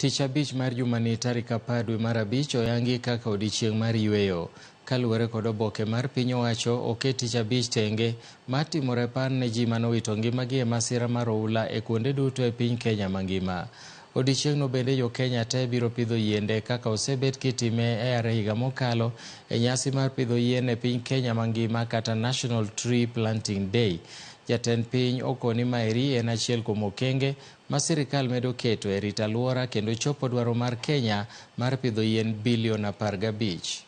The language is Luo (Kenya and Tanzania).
Tich Abich mar jumani tarik 10 dwe mar 5 oyangi kaka odiechieng' mar yueyo. Kaluwore kod oboke mar piny owacho, oket Tich Abich tenge mar timo rapar ne ji manowito ngimagi e masira mar oula e kuonde duto e piny Kenya mangima. Odiechieng'no bende jo Kenya te biro pidho yiende kaka osebet kitime e are higa mokalo e nyasi mar pidho yien e piny Kenya mangima kata National Tree Planting Day. Jatend piny okoni maeri en achiel kuom okenge ma sirikal medo keto e rito alwora kendo chopo dwaro mar Kenya mar pidho yien bilion 15.